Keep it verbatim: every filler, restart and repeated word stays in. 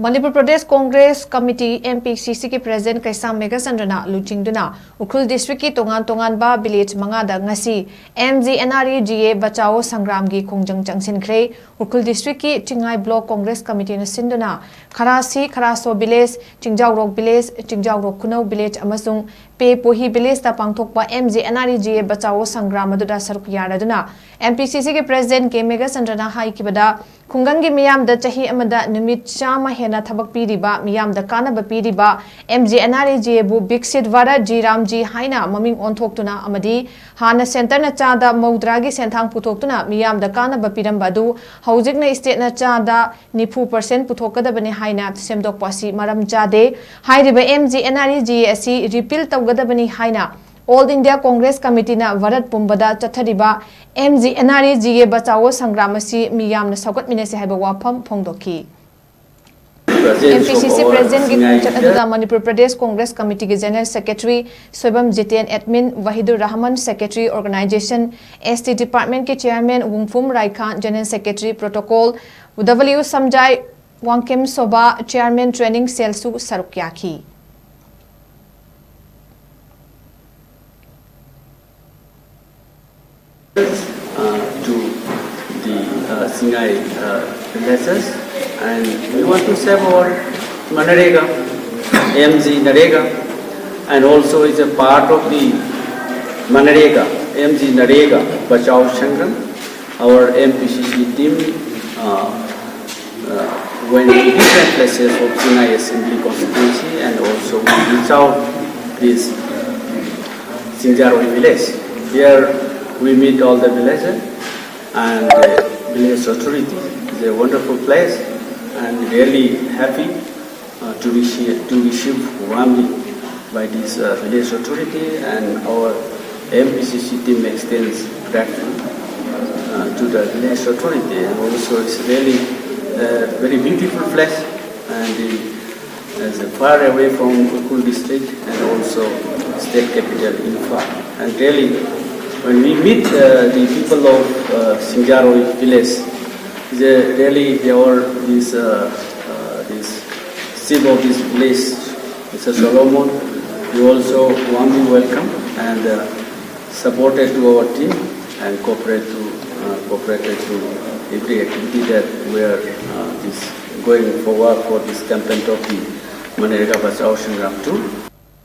Manipur Pradesh Congress committee, M P C C ꯒꯤ president ꯀꯩꯁꯥꯝ ꯃꯦꯘꯆꯟꯗ꯭ꯔꯅ ꯂꯨꯆꯤꯡꯗꯨꯅ ꯎꯈ꯭ꯔꯨꯜ ꯗꯤꯁꯇ꯭ꯔꯤꯛꯀꯤ ꯇꯣꯉꯥꯟ ꯇꯣꯉꯥꯟꯕ ꯚꯤꯂꯦꯖ ꯃꯉꯥꯗ ꯉꯁꯤ M G N R E G A ꯕꯆꯥꯑꯣ ꯁꯪꯒ꯭ꯔꯥꯝꯒꯤ ꯈꯣꯡꯖꯪ ꯆꯪꯁꯤꯟꯈ꯭ꯔꯦ꯫ ꯎꯈ꯭ꯔꯨꯜ ꯗꯤꯁꯇ꯭ꯔꯤꯛꯀꯤ ꯆꯤꯡꯉꯥꯏ ꯕ꯭ꯂꯣꯛ ꯀꯣꯡꯒ꯭ꯔꯦꯁ ꯀꯃꯤꯇꯤꯅ ꯁꯤꯟꯗꯨꯅ ꯈꯔꯥꯁꯤ, ꯈꯔꯥꯁꯣ ꯚꯤꯂꯦꯖ, ꯆꯤꯡꯖꯥꯎꯔꯣꯛ ꯚꯤꯂꯦꯖ, ꯆꯤꯡꯖꯥꯎꯔꯣꯛ ꯈꯨꯅꯧ ꯚꯤꯂꯦꯖ ꯑꯃꯁꯨꯡ ꯄꯦ ꯄꯣꯍꯤ ꯚꯤꯂꯦꯖꯇ ꯄꯥꯡꯊꯣꯛꯄ M G N R E G A ꯕꯆꯥꯑꯣ Sangram ꯑꯗꯨꯗ ꯁꯔꯨꯛ ꯌꯥꯔꯗꯨꯅ M P C C ꯒꯤ ꯄ꯭ꯔꯦꯁꯤꯗꯦꯟꯠ ꯀꯦ ꯃꯦꯘꯆꯟꯗ꯭ꯔꯅ ꯍꯥꯏꯈꯤꯕꯗ, ꯈꯨꯡꯒꯪꯒꯤ ꯃꯤꯌꯥꯝꯗ ꯆꯍꯤ ꯑꯃꯗ ꯅꯨꯃꯤꯠ ꯆꯥꯝꯃ ꯍꯦꯟꯅ ꯊꯕꯛ ꯄꯤꯔꯤꯕ, ꯃꯤꯌꯥꯝꯗ ꯀꯥꯟꯅꯕ ꯄꯤꯔꯤꯕ M G N R E G A ꯕꯨ ꯕꯤꯛꯁꯤꯠ ꯚꯥꯔꯠ ꯖꯤ ꯔꯥꯝ ꯖꯤ ꯍꯥꯏꯅ ꯃꯃꯤꯡ ꯑꯣꯟꯊꯣꯛꯇꯨꯅ ꯑꯃꯗꯤ ꯍꯥꯟꯅ ꯁꯦꯟꯇꯔꯅ ꯆꯥꯗ ꯃꯧꯗ꯭ꯔꯥꯒꯤ ꯁꯦꯟꯊꯥꯡ ꯄꯨꯊꯣꯛꯇꯨꯅ ꯃꯤꯌꯥꯝꯗ ꯀꯥꯟꯅꯕ ꯄꯤꯔꯝꯕ ꯑꯗꯨ ꯍꯧꯖꯤꯛꯅ ꯁ꯭ꯇꯦꯠꯅ ꯆꯥꯗ ꯅꯤꯐꯨ percent ꯄꯨꯊꯣꯛꯀꯗꯕꯅꯤ ꯍꯥꯏꯅ ꯁꯦꯝꯗꯣꯛꯄ ꯑꯁꯤ ꯃꯔꯝ ꯆꯥꯗꯦ꯫ ꯍꯥꯏꯔꯤꯕ M G N R E G A ꯑꯁꯤ ꯔꯤꯄꯤꯜ ꯇꯧꯒꯗꯕꯅꯤ ꯍꯥꯏꯅ ꯑꯣꯜ ꯏꯟꯗꯤꯌꯥ ꯀꯣꯡꯒ꯭ꯔꯦꯁ ꯀꯃꯤꯇꯤꯅ ꯚꯥꯔꯠ ꯄꯨꯝꯕꯗ ꯆꯠꯊꯔꯤꯕ M G N R E G A ꯕꯆꯥꯑꯣ Sangram ꯑꯁꯤ ꯃꯤꯌꯥꯝꯅ ꯁꯧꯒꯠꯃꯤꯟꯅꯁꯤ ꯍꯥꯏꯕ ꯋꯥꯐꯝ ꯐꯣꯡꯗꯣꯛꯈꯤ꯫ M P C C ꯄ꯭ꯔꯦꯁꯤꯗꯦꯟꯠꯀꯤ ꯈꯣꯡꯆꯠ ꯑꯗꯨꯗ ꯃꯅꯤꯄꯨꯔ ꯄ꯭ꯔꯗꯦꯁ ꯀꯣꯡꯒ꯭ꯔꯦꯁ ꯀꯃꯤꯇꯤꯒꯤ general secretary Soibam Jiten, admin Wahidur Rahman, secretary organization S T ꯗꯤꯄꯥꯔꯠꯃꯦꯟꯠꯀꯤ chairman Wungphum Raikhan, general secretary protocol W Samjai, Wangkhem Sobha, chairman training ꯁꯦꯜꯁꯨ ꯁꯔꯨꯛ ꯌꯥꯈꯤ꯫ uh, to the uh, Singai uh, villages, and we want to serve our Manrega, M G Narega, and also is a part of the Manrega, M G Narega Bachao Sangram. Our M P C C team uh, uh, went to different places of Sinai Assembly Constituency, and also we reach out this Sinjaroi village. Here we meet all the villagers and the village authority. It's a wonderful place and really happy uh, to, receive, to receive warmly by this uh, village authority, and our M P C C team extends gratitude uh, to the village authority, and also it's really a very beautiful place and uh, as far away from Ukhrul district and also state capital Imphal. And really, when we meet uh, the people of uh, Sinjaroi village, they really they are this uh, uh, this Of this village, Mister Solomon, you also warmly welcome and uh, supported to our team and cooperate to uh, cooperated to every activity that we are uh, is going forward for this campaign of the Manirga Bachao Sangram two.